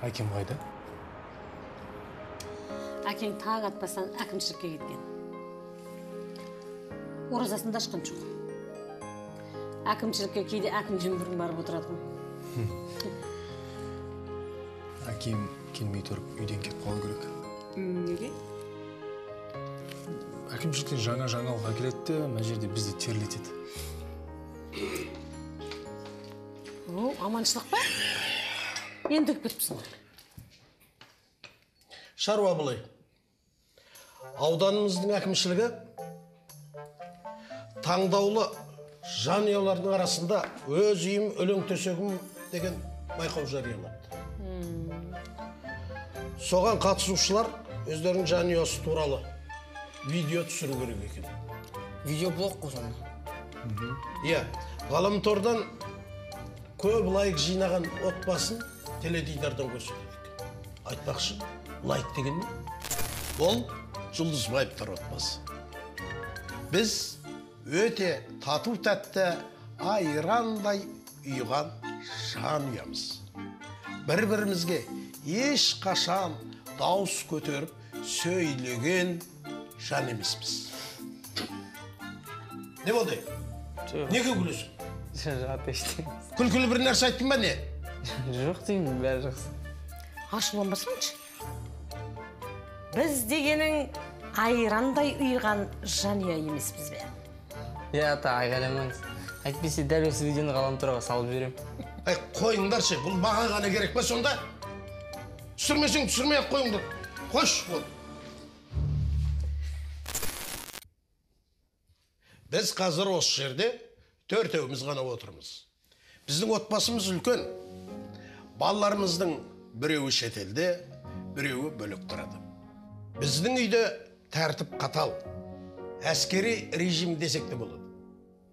Әкем қайда? Әкең таң атпастан әкімшілікке кеткен. Оразасын да ашқан жоқ. Әкімшілікке кейде әкімшім бұрын барып отырады ғой. Әкем келмей тұрып үйден кетіп қалу керек. Неге? Әкімшіліктен жаңа жаңалық әкеледі де, мына жерде бізді терлетеді. О, аманшылық па? Енді кетіпсің ғой. Шаруа былай. Ауданымыздың әкімшілігі таңдаулы жанұялардың арасында өз үйім, өлең төсегім деген байқау жариялапты. Соған қатысушылар өздерінің жанұясы туралы видео түсіру керек екен. Видеоблог қой сонда. Иә, ғаламтордан көп лайк жинаған отбасын теледидардан көрсетеді екен. Айтпақшы, лайк деген не? Ол Жұлдызбаевтар отбасы. Біз өте тату тәтті айрандай ұйыған жанұямыз. Бір-бірімізге ешқашан дауыс көтеріп сөйлеген жан емеспіз. Не болды? Неге күлесің? Жоқ, ештеңе. Күлкілі бір нәрсе айттың ба не? Жоқ деймін, бәрі жақсы. Ашуланбасаңшы. Біз дегенің айрандай ұйыған жанұя емеспіз бе? Иә, ата, айғайламаңыз. Әйтпесе дәл осы видеоны ғаламторға салып жіберем. Әй, қойыңдаршы, бұл маған ғана керек па сонда? Түсірмесең түсірмей-ақ қойыңдар. Қош бол. Біз қазір осы жерде төртеуміз ғана отырмыз. Біздің отбасымыз үлкен. Балаларымыздың біреуі шетелде, біреуі бөлек тұрады. Біздің үйде тәртіп қатал, әскери режим десек те болады.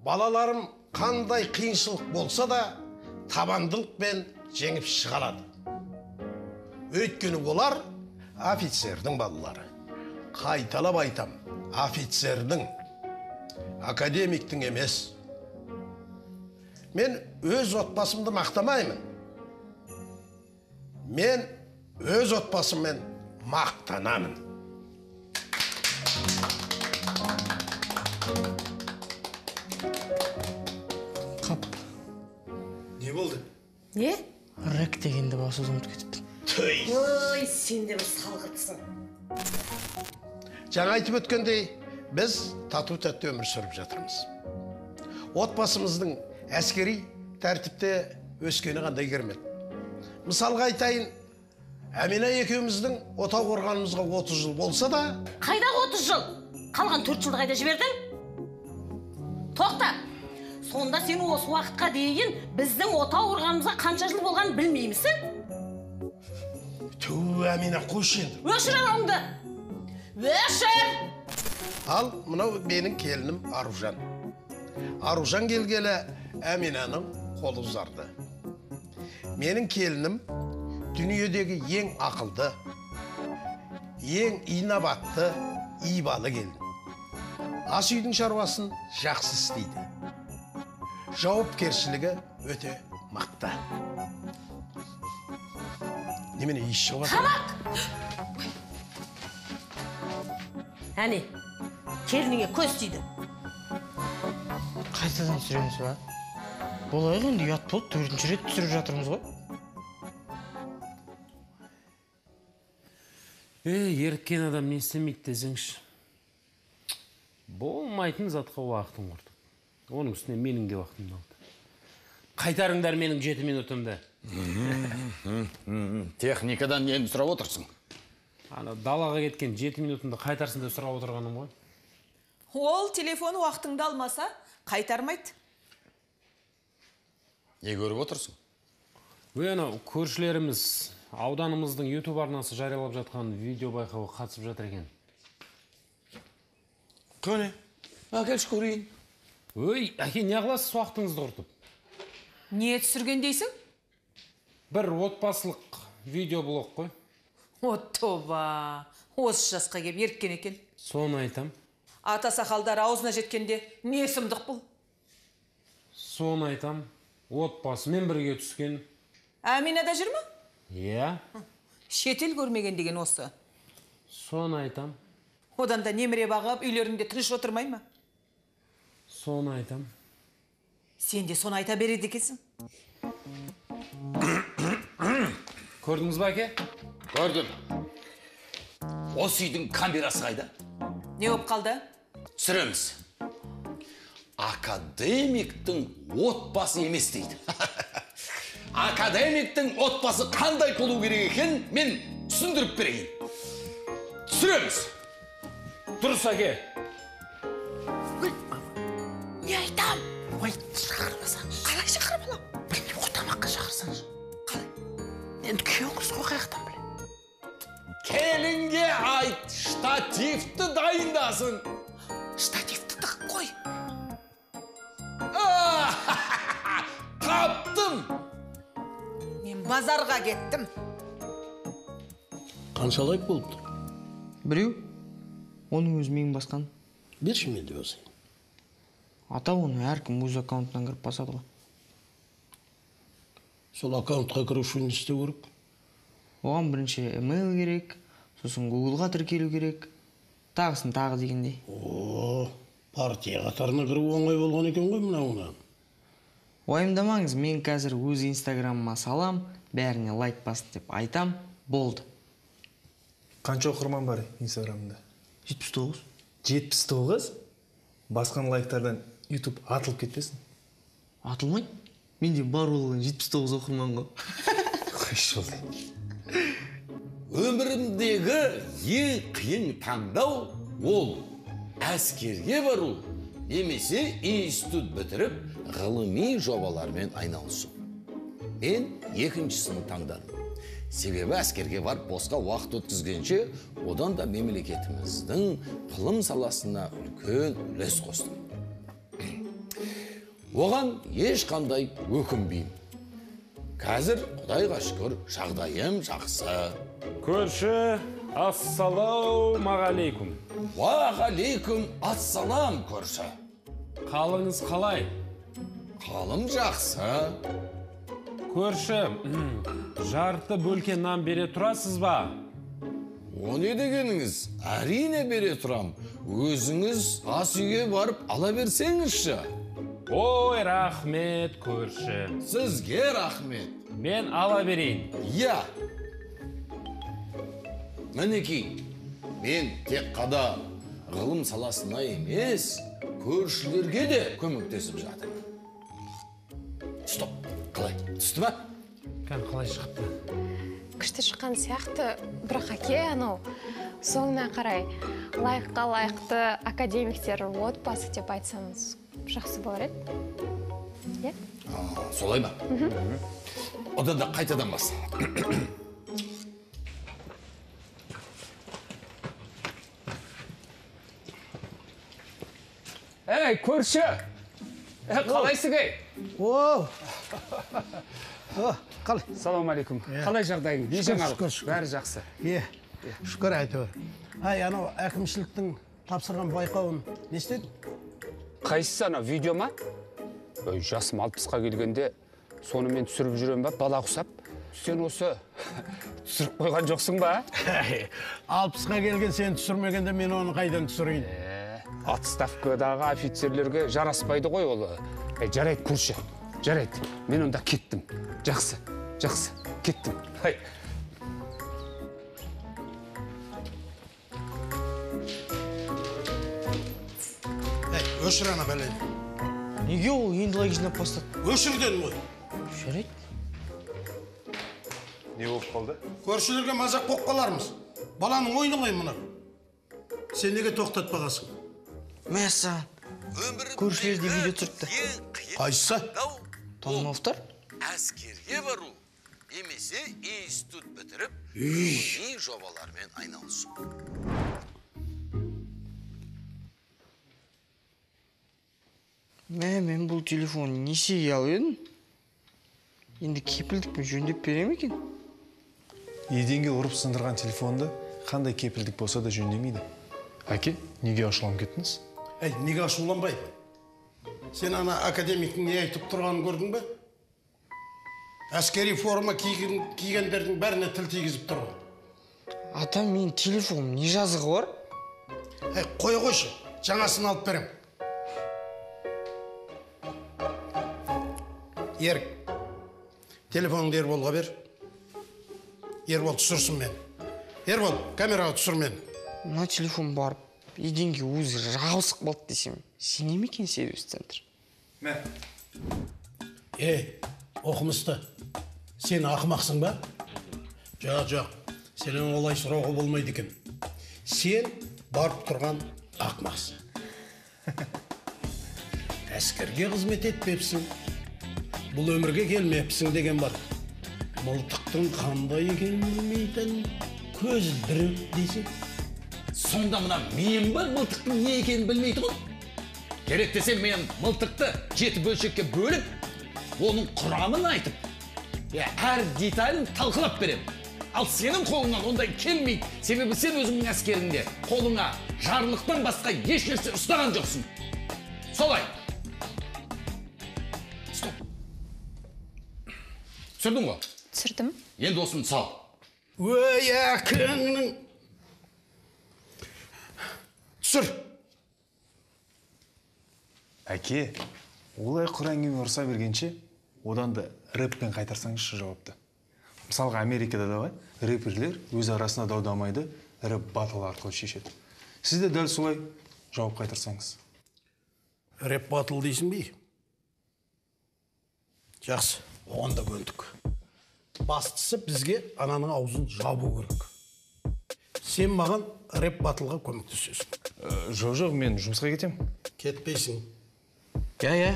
Балаларым қандай қиыншылық болса да табандылықпен жеңіп шыға алады. Өйткені олар офицердің балалары. Қайталап айтам, офицердің, академиктің емес. Мен өз отбасымды мақтамаймын. Мен өз отбасыммен мақтанамын. Қап. Не болды? Не? Рэк дегенді басуды ұмытып кетіппін. Төй. Ой, сен де бір салғыртсың. Жаңа айтып өткендей, біз тату тәтті өмір сүріп жатырмыз. Отбасымыздың әскери тәртіпте өскені қандай керемет. Мысалға айтайын, Әмина екеуміздің отау құрғанымызға 30 жыл болса да... Қайдағы 30 жыл? Қалған 4 жылды қайда жібердің? Тоқта! Сонда сен осы уақытқа дейін біздің отау құрғанымызға қанша жыл болғанын білмеймісің? Ту, Әмина, қойшы енді. Өшір анауыңды! Өшір! Ал, мынау менің келінім Аружан. Аружан келгелі Әминаның қолы ұзарды. Менің келінім дүниедегі ең ақылды, ең инабатты, ибалы келін. Ас үйдің шаруасын жақсы істейді. Жауапкершілігі өте мықты. Немене иіс шығып жатыр? Тамақ! Әне, келініңе көз тиді. Қайтадан түсіреміз ба? Болайық енді, ұят болды, 4-ші рет түсіріп жатырмыз ғой. Еріккен адам не істемейді десеңші. Болмайтын затқа уақытын құртып. Оның үстіне менің де уақытымды алды. Қайтарыңдар менің 7 минутымды. Техникадан нені сұрап отырсың? Ана далаға кеткен 7 минутымды қайтарсын деп сұрап отырғаным ғой. Ол телефон уақытыңды алмаса, қайтармайды. Не көріп отырсың? Өй, анау көршілеріміз ауданымыздың YouTube арнасы жариялап жатқан видео байқауға қатысып жатыр екен. Көне, әкелші көрейін. Өй, әке, не қыласыз уақытыңызды құртып? Не түсірген дейсің? Бір отбасылық видеоблог қой. О, тоба, осы жасқа кеп еріккен екен. Соны айтам. Ата сақалдар аузына жеткенде не сұмдық бұл? Соны айтам. Отбасымен бірге түскен. Әмина да жүр ме? Иә. Шетел көрмеген деген осы. Соны айтам. Одан да немере бағып, үйлерінде тыныш отырмай ма? Соны айтам. Сен де соны айта береді екенсің. Көрдіңіз бе, әке? Көрдім. Осы үйдің камерасы қайда? Не болып қалды? Түсіреміз. Академиктің отбасы емес дейді. Академиктің отбасы қандай болу керек екен, мен түсіндіріп берейін. Түсіреміз. Дұрыс, әке. Не айтам? Ой, шақырмасаңшы. Қалай шақырып алам? Білмеймін ғой, тамаққа шақырсаңшы. Қалай? Енді күйеуің қыз ғой, қаяқтан білем? Келінге айт, штативті дайындасын. Штативті тығып қой. Таптым. Мен базарға кеттім. Қанша лайк болыпты? Біреу. Оның өзі мен басқан. Берші мен де басайын. Ата, оны әркім өз аккаунтынан кіріп басады ғой. Сол аккаунтқа кіру үшін не істеу керек? Оған бірінші email керек, сосын Гуглға тіркелу керек, тағысын тағы дегендей. О, партия қатарына кіру оңай болған екен ғой мынауынан. Уайымдамаңыз, мен қазір өз инстаграмыма салам, бәріне лайк басын деп айтам, болды. Қанша оқырман бар инстаграмында? 79. 79? Басқан лайктардан YouTube атылып кетпесін? Атылмайды. Менде бар болған 79 оқырман ғой. Қойшы болды. Өмірімдегі ең қиын таңдау ол әскерге бару немесе институт бітіріп ғылыми жобалармен айналысу. Мен екіншісін таңдадым. Себебі әскерге барып босқа уақыт өткізгенше, одан да мемлекетіміздің ғылым саласына үлкен үлес қостым. Оған ешқандай өкінбеймін. Қазір Құдайға шүкір, жағдайым жақсы. Көрші, ассалаумағалейкум. Уағалейкум ассалам, көрші. Қалыңыз қалай? Қалым жақсы. Көрші, жарты бөлке нан бере тұрасыз ба? О не дегеніңіз? Әрине бере тұрам. Өзіңіз ас үйге барып ала берсеңізші. Ой, рахмет, көрші. Сізге рахмет. Мен ала берейін. Я. Мінекей, мен тек қана ғылым саласына емес, көршілерге де көмектесіп жатырмын. Стоп, қалай? Түсті ма? Кән қалай шығыпты? Күшті шыққан сияқты, бірақ әке анау соңына қарай лайыққа лайықты академиктер отбасы деп айтсаңыз жақсы болар еді. Иә? Солай ма? Одан да қайтадан баста. Әй, көрші! Қалайсың, ей? О! Қалай? Салам алейкум. Қалай жағдайың? Не жаңалық? Бәрі жақсы. Е, шүкір әйтеуір. Ай, анау әкімшіліктің тапсырған байқауын не істедің? Қайсысы анау, видео ма? Ой, жасым 60-қа келгенде сонымен түсіріп жүрем ба, бала құсап. Сен осы түсіріп қойған жоқсың ба? 60-қа келген сен түсірмегенде мен оны қайдан түсірейін? Отставкадағы офицерлерге жараспайды ғой ол. Жарайды, көрші, жарайды. Мен онда кеттім. Жақсы, жақсы, кеттім. Ай. Ей, өшір ана бәлені. Неге ол енді лайк жинап бастады? Өшір дедім ғой. Жарайды. Не болып қалды? Көршілерге мазақ болып қалармыз. Баланың ойыны ғой мына. Сен неге тоқтатпағансың? Мәссаған, көршілер де видео түсіріпті. Қайсысы? Танымалықтар? Әскерге бару немесе институт бітіріп, ғылыми жобалармен айналысу. Мә, мен бұл телефонды несиеге алып едім. Енді кепілдікпен жөндеп бере ме екен? Еденге ұрып сындырған телефонды қандай кепілдік болса да жөндемейді. Әке, неге ашуланып кеттіңіз? Әй, неге ашуланбайды? Сен ана академиктің не айтып тұрғанын көрдің бе? Әскери форма кигендердің бәріне тіл тигізіп тұр ғой. Ата, мен телефоным не жазығы бар? Әй, қоя қойшы, жаңасын алып берем. Ерік, телефоныңды Ерболға бер. Ербол түсірсін мен. Ербол, камераға түсір мені. Мына телефон барып, еденге өзі жабысып қалды десем, сене ме екен сервис центр? Мә. Ей, оқымысты, сен ақымақсың ба? Жоқ, жоқ, сенен олай сұрауға болмайды екен. Сен барып тұрған ақымақсың. Әскерге қызмет етпепсің, бұл өмірге келмепсің деген бар. Мылтықтың қандай екенін білмейтін көзілдірік десе. Сонда мына мен ба мылтықтың не екенін білмейді ғой? Керек десе мен мылтықты 7 бөлшекке бөліп, оның құрамын айтып, әр деталін талқылап берем. Ал сенің қолыңнан ондай келмейді. Себебі сен өзіңнің әскеріңде қолыңа жарлықтан басқа еш нәрсе ұстаған жоқсың. Солай. Стоп. Түсірдің ғой? Түсірдім. Енді осыны сал. Өй, әкеңнің. Түсір. Әке, олай құр әңгіме ұрса бергенше, одан да рэппен қайтарсаңызшы жауапты. Мысалға, Америкада да бар, рэперлер өз арасында даудамайды, рэп батл арқылы шешеді. Сіз де дәл солай жауап қайтарсаңыз. Рэп батл дейсің бе? Жақсы, оған да көндік. Бастысы бізге ананың аузын жабу керек. Сен маған рэп батлға көмектесесің. Жоқ, жоқ, мен жұмысқа кетем. Кетпейсің. Иә,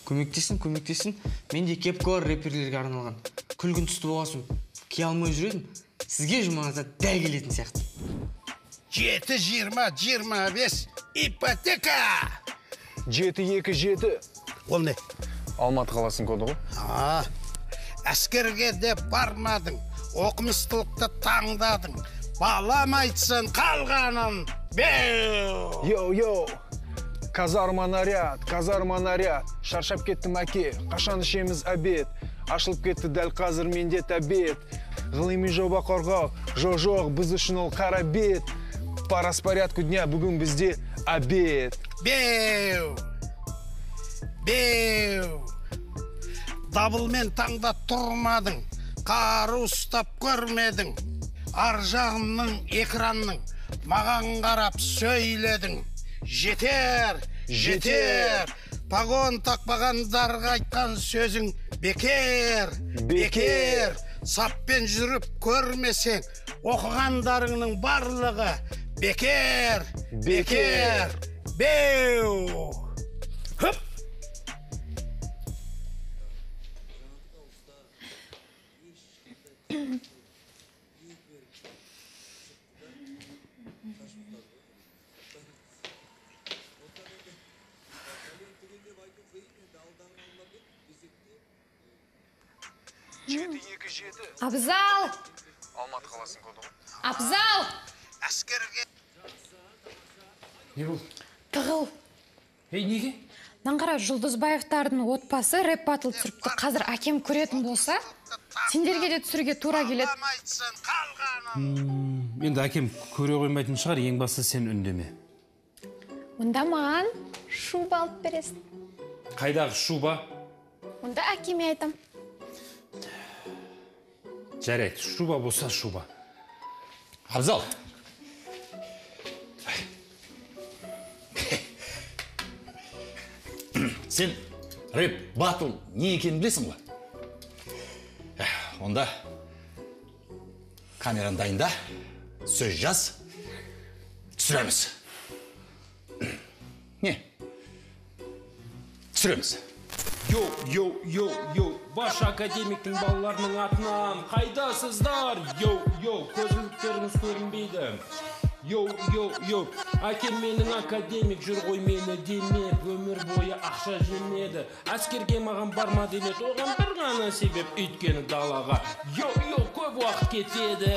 көмектесін, көмектесін. Менде кепка бар рэперлерге арналған. Күлгін түсті болғасын, кие алмай жүр едім. Сізге Жұман ата дәл келетін сияқты. 7, 20, 25, ипотека! 7, 2, 7. Ол не? Алматы қаласының коды ғой. Әскерге де бармадың, оқымыстылықты таңдадың. Балам айтсын қалғанын беу! Йоу, йоу! Казарма наряд, казарма наряд. Шаршап кеттім әке, қашан ішеміз обед. Ашылып кетті дәл қазір менде тәбет. Ғылыми жоба қорғау, жоқ-жоқ, біз үшін ол қара бет. По распорядку дня бүгін бізде обед. Беу! Беу! Дабылмен таңда тұрмадың, қару ұстап көрмедің. Ар жағымның экранның маған қарап сөйледің. Жетер, жетер, погон тақпағандарға айтқан сөзің бекер, бекер. Саппен жүріп көрмесең, оқығандарыңның барлығы бекер, бекер. Беу! Хөп! Абзал! Алматы қаласының коды ғой. Абзал! Әскерге. Не болды? Тығыл. Ей, неге? Мынаны қара, Жұлдызбаевтардың отбасы рэп батл түсіріпті. Қазір әкем көретін болса, сендерге де түсіруге тура келеді. Енді әкем көре қоймайтын шығар, ең бастысы сен үндеме. Онда маған шуба алып бересің. Қайдағы шуба? Онда әкеме айтам. Жарайды, шуба болса шуба. Абзал. Сен рэп батл не екенін білесің ғой? Онда камераны дайында, сөз жаз, түсіреміз. Не? Түсіреміз. Йоу, йоу, йоу, йоу, баш академиктің балаларының атынан қайдасыздар? Йоу, йоу, көзілдіктеріңіз көрінбейді. Йоу, йоу, йоу, әкем менің академик, жүр ғой мені демеп, өмір бойы ақша жемеді. Әскерге маған барма демеді, оған бір ғана себеп, өйткені далаға. Йоу, йоу, көп уақыт кетеді.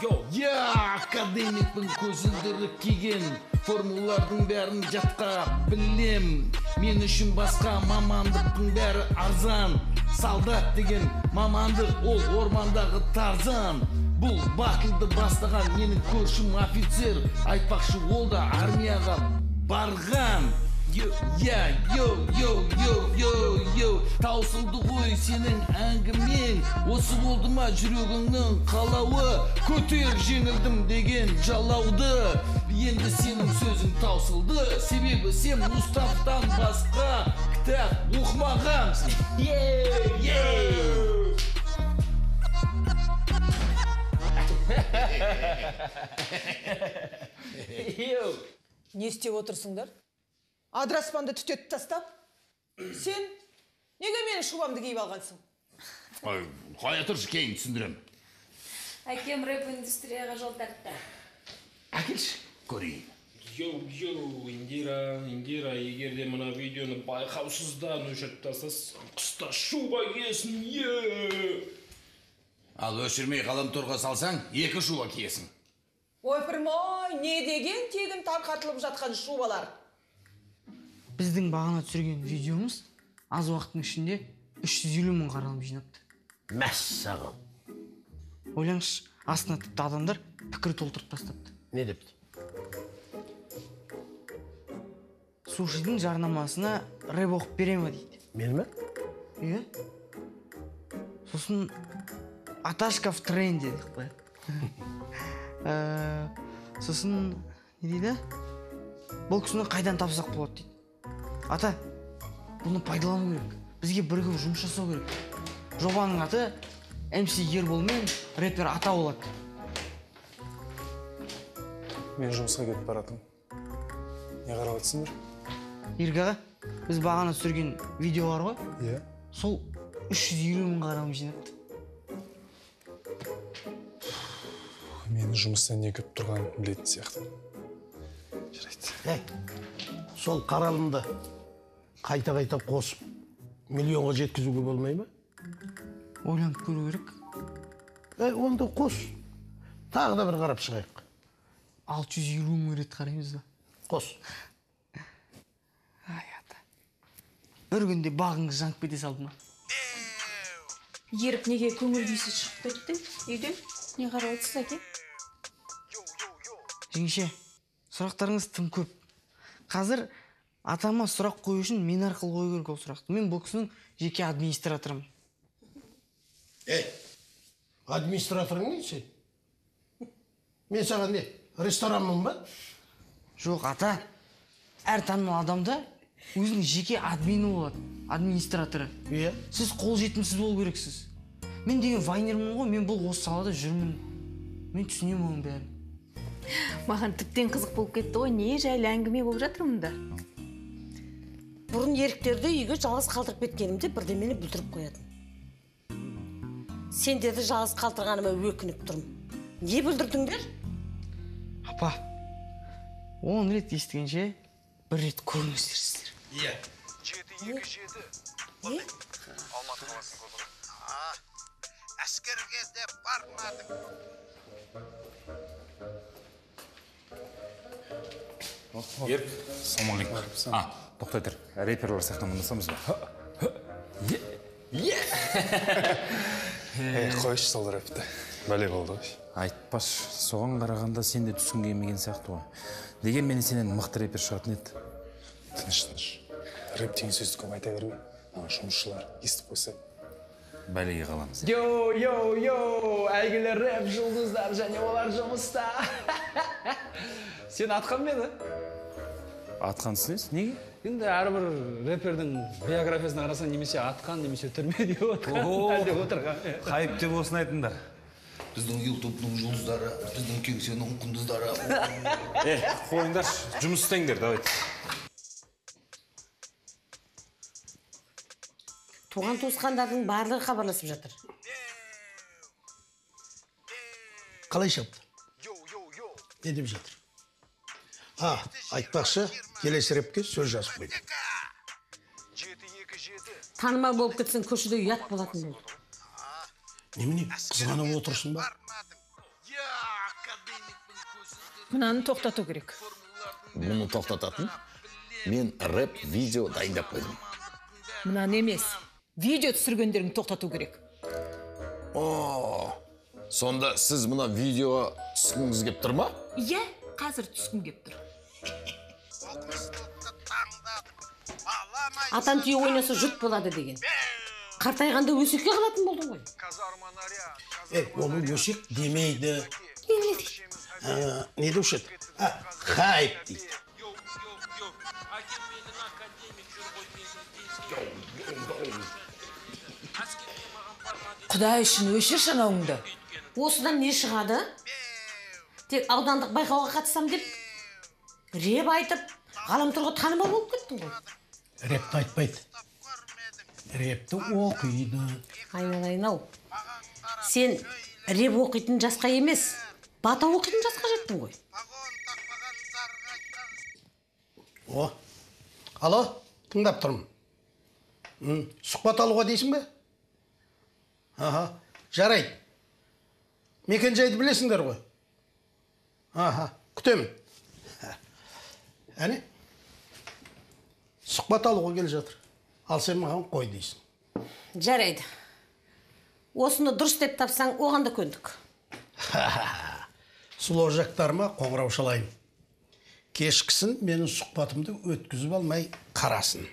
Йоу. Я академикпін, көзілдірік киген, формулардың бәрін жатқа білем. Мен үшін басқа мамандықтың бәрі арзан. Солдат деген мамандық ол ормандағы Тарзан. Бұл батылды бастаған менің көршім офицер. Айтпақшы, ол да армияға барған. Я, йо, йо, йо, йо, йо. Таусылды ғой сенің әңгімең. Осы болды ма жүрегіңнің қалауы? Көтер жеңілдім деген жалауды. Енді сенің сөзің таусылды. Себебі сен Мұстафтан басқа кітап оқымағансың. Е, е. Не істеп отырсыңдар? Адыраспанды түтетіп тастап? Сен неге менің шубамды киіп алғансың? Ой, қоя тұршы, кейін түсіндірем. Әкем рэп индустрияға жол тартты. Әкелші, көрейін. Йоу, йоу, Индира, Индира, егер де мына видеоны байқаусыздан өшіріп тастасаң, қыста шуба киесің, е! Ал өшірмей ғаламторға салсаң, 2 шуба киесің. Ойпырмай, не деген тегін тарқатылып жатқан шубалар. Біздің бағана түсірген видеомыз аз уақыттың ішінде 350 мың қаралым жинапты. Мәссаған. Ойлаңызшы, астына тіпті адамдар пікір толтырып тастапты. Не депті? Сушидің жарнамасына рэп оқып бере ме дейді. Мен ме? Иә. Сосын аташка в тренде деп қояды. Сосын не дейді? Бұл кісіні қайдан тапсақ болады дейді. Ата, бұны пайдалану керек. Бізге бірігіп жұмыс жасау керек. Жобаның аты MC Ербол мен рэпер Ата болады. Мен жұмысқа кетіп баратырмын. Не қарап отырсыңдар? Ерік аға, біз бағана түсірген видео бар ғой? Иә. Сол 350 мың қаралым жинапты. Мені жұмыстан не күтіп тұрғанын білетін сияқты. Жарайды. Ей, сол қаралымды қайта-қайта қосып миллионға жеткізуге болмай ма? Ойланып көру керек. Ей, онда қос. Тағы да бір қарап шығайық. 650 мың рет қараймыз ба? Қос. Ай, ата. Бір күнде бағыңыз жанып кете салды ма? Ерік неге көңіл күйсіз шығып кетті үйден? Не қарап отырсыз, әке? Жеңеше, сұрақтарыңыз тым көп. Қазір атама сұрақ қою үшін мен арқылы қою керек ол сұрақты. Мен бұл кісінің жеке администраторымын. Ей, администраторың не сен? Мен саған не, ресторанмын ба? Жоқ, ата. Әр танымал адамда өзінің жеке админі болады, администраторы. Иә. Сіз қол жетімсіз болу керексіз. Мен деген вайнермін ғой, мен бұл осы салада жүрмін. Мен түсінемін оның бәрін. Маған тіптен қызық болып кетті ғой, не жайлы әңгіме болып жатыр мұнда? Бұрын еріктерді үйге жалғыз қалдырып кеткенімде бірдемені бүлдіріп қоятын. Сендерді жалғыз қалдырғаныма өкініп тұрмын. Не бүлдірдіңдер? Апа, 10 рет естігенше бір рет көріңіздер сіздер. Иә. 727. Алматы қаласының коды. Әскерге де бармадың. Ерік, ассалаумағалейкум. А, тоқтай тұр. Рэперлер сияқты амандасамыз ба? Ей, қойшы сол рэпті. Бәле болды ғой. Айтпашы, соған қарағанда сен де түскің келмеген сияқты ғой. Дегенмен сенен мықты рэпер шығатын еді. Тыныш, тыныш. Рэп деген сөзді көп айта берме. Ана жұмысшылар естіп қойса. Бәлеге қаламыз. Йоу, йоу, йоу, әйгілі рэп жұлдыздар және олар жұмыста. Сен атқан мені? Атқан түсінесің? Неге? Енді әрбір рэпердің биографиясына қарасаң, немесе атқан, немесе түрмеде отырған, әлде отырған. Хайп деп осыны айтыңдар. Біздің ютубның жұлдыздары, біздің кеңсенің құндыздары. Қойыңдаршы, жұмыс істеңдер, давайте. Туған туысқандардың барлығы хабарласып жатыр. Қалай шығыпты? Не деп жатыр? А, айтпақшы, келесі рэпке сөз жазып қойды. Танымал болып кетсең, көшеде ұят болатын болды. Немене, қызғанып отырсың ба? Мынаны тоқтату керек. Бұны тоқтататын мен рэп видео дайындап қойдым. Мынаны емес, Видео түсіргендеріңді тоқтату керек. О, сонда сіз мына видеоға түскіңіз кеп тұр ма? Иә, қазір түскім кеп тұр. Атан түйе ойнаса жұт болады деген. Қартайғанда өсекке қалатын болдың ғой. Ей, оны өсек демейді. Не дейді? Не деуші еді? Хайп дейді. Құдай үшін өшірші анауыңды. Осыдан не шығады? Тек аудандық байқауға қатысам деп реп айтып, ғаламторға танымал болып кеттің ғой. Репті айтпайды. Репті оқиды. Айналайын-ау. Сен реп оқитын жасқа емес, бата оқитын жасқа жеттің ғой. О, алло, тыңдап тұрмын. Сұхбат алуға дейсің бе? Аха, жарайды. Мекен-жайды білесіңдер ғой. Аха, күтемін. Әне, сұхбат алуға келе жатыр. Ал сен маған қой дейсің. Жарайды. Осыны дұрыс деп тапсаң, оған да көндік. Сұлу жақтарыма қоңырау шалайын. Кешкісін менің сұхбатымды өткізіп алмай қарасын.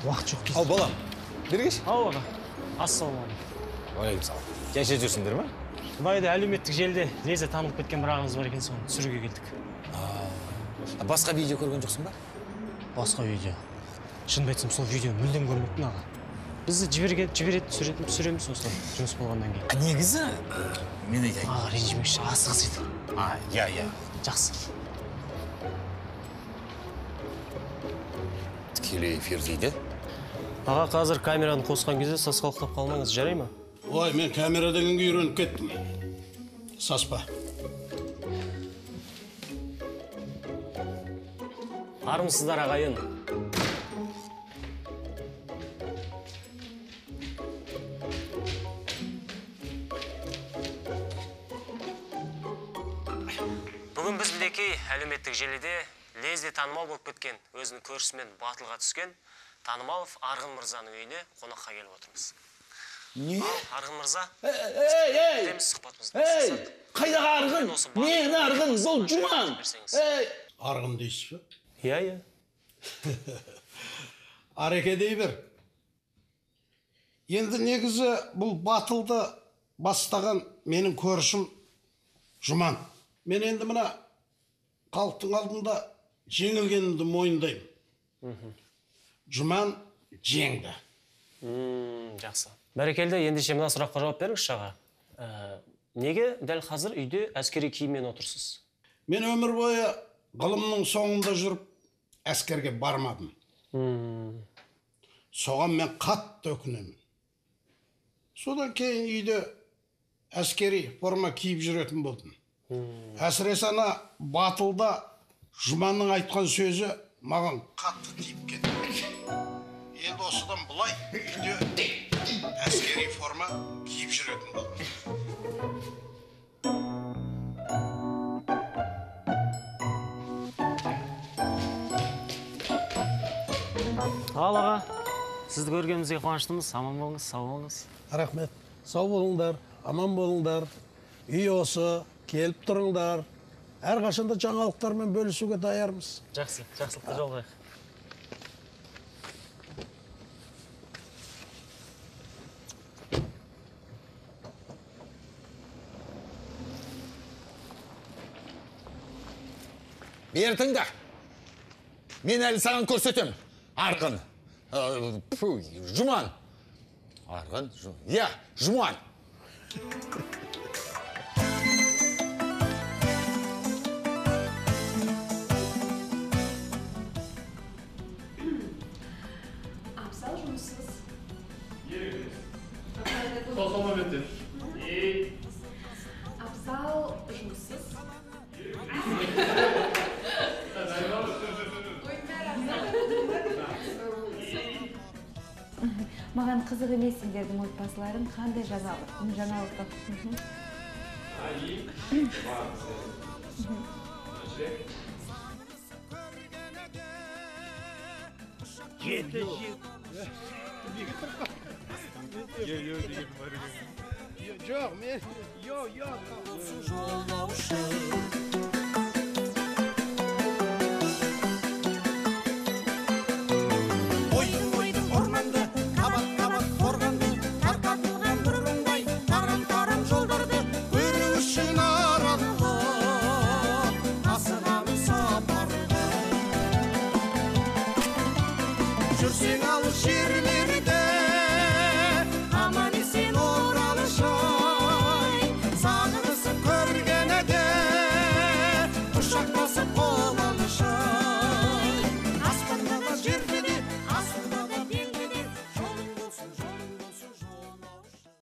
Уақыт жоқ кезде. Ал балам, бергеш. Ау аға, ассалаумағалейкум. Уағалейкум салам. Жайша жүрсіңдер ме? Дубайда әлеуметтік желіде лезде танылып кеткен бір ағамыз бар екен, соны түсіруге келдік. Басқа видео көрген жоқсың ба? Басқа видео. Шынымды айтсам, сол видеоны мүлдем көрмеппін аға. Бізді жібереді, түсіреміз осылай, жұмыс болғаннан кейін. Негізі, мен айтайын. Аға, ренжімекші, асығыс еді. Иә, иә. Жақсы. Тікелей эфир дейді. Аға, қазір камераны қосқан кезде сасқалақтап қалмаңыз, жарай ма? Ой, мен камера дегенге үйреніп кеттім. Саспа. Армысыздар, ағайын. Бүгін біз мінекей әлеуметтік желіде лезде танымал болып кеткен, өзінің көршісімен батылға түскен Танымалов Арғын мырзаның үйіне қонаққа келіп отырмыз. Не? Арғын мырза, ей, ей, қайдағы Арғын? Мен Арғын, бұл Жұман. Ей! Арғын дейсіз бе? Иә, иә. Ареке дей бер. Енді негізі бұл батылды бастаған менің көршім Жұман. Мен енді мына халықтың алдында жеңілгенімді мойындаймын. Жұман жеңді. Жақсы. Бәрекелді, ендеше мына сұраққа жауап беріңізші, аға. Неге дәл қазір үйде әскери киіммен отырсыз? Мен өмір бойы ғылымның соңында жүріп әскерге бармадым. Соған мен қатты өкінемін. Содан кейін үйде әскери форма киіп жүретін болдым. Әсіресе ана батылда Жұманның айтқан сөзі маған қатты тиіп кетті. Енді осыдан былай үйде әскери форма киіп жүретін болдым. Ал аға, сізді көргенімізге қуаныштымыз. Аман болыңыз, сау болыңыз. Рахмет. Сау болыңдар, аман болыңдар. Үй осы, келіп тұрыңдар. Әрқашанда жаңалықтармен бөлісуге даярмыз. Жақсы, жақсылықта жолығайық. Бері тыңда. Мен әлі саған көрсетем. Арғын. Жұман. Арғын, иә, Жұман. Абзал жұмыссыз. Абзал жұмыссыз. Маған қызық емес сендердің отбасыларың қандай жаңалық. Жаңалығы. Жеті. Жоқ, мен йо-йо. Жолдаушы. Ойын-ойдың орманды, қабат-қабат қорғанды, тарқатылған бұрындай, тарам-тарам жолдарды көру үшін аралға асығамын сапарға. Жүрсең алыс жерлерді